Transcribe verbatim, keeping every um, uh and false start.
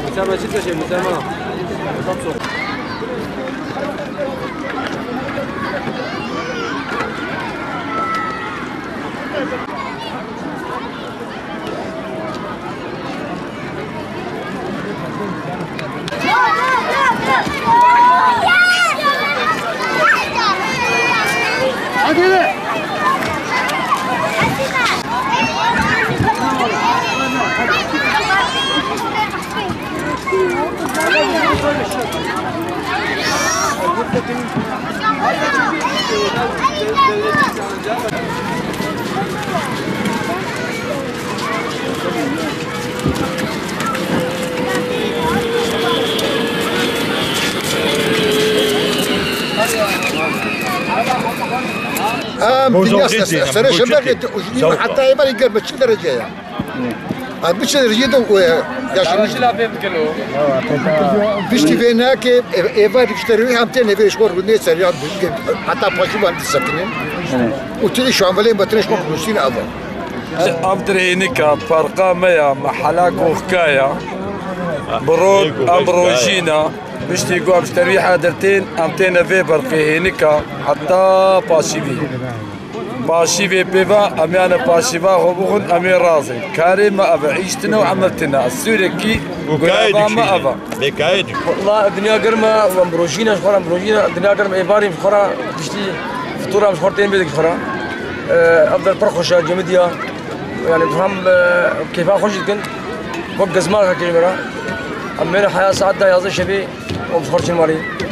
Müsama, çi diçe, Müsama? Em dinya serê şemberê heta êvarê germe çi derece ye? Ha, biçe derece de o yaşamış. Piştî vê nake, êvar işte rüyam tene vê şor ne ser ya, heta paşu van disakine. O tiri şu an vele batırış bak Rusine ava. Ev dirênika parka me ya, mehela Goxka ya. Bi roj em rojîna. Piştî ku em ji terwîha dertên, em têne vê berqê hênika heta paşîvî. Paşîvê pê ve, em yane paşîva xwe bixwin, em ê razin. Karê me ev e, îş tine û emel tine. Sûrekî gureba me ev e. Bêkayê dikî. Wela dinya germ e, em rojîne ji xwe re, em rojîne, dinya germ êvarî ji xwe re, piştî fitûra ji xwe re tên bê dikî xwe re. Ev der pir xweş e, cemidî ya. Yani, hem, e, kêfa xwe jî dikin. Wek gezmar heke ji me re. Em mêne heya saet da yazdeh şevê, em ji xwe re çin malî.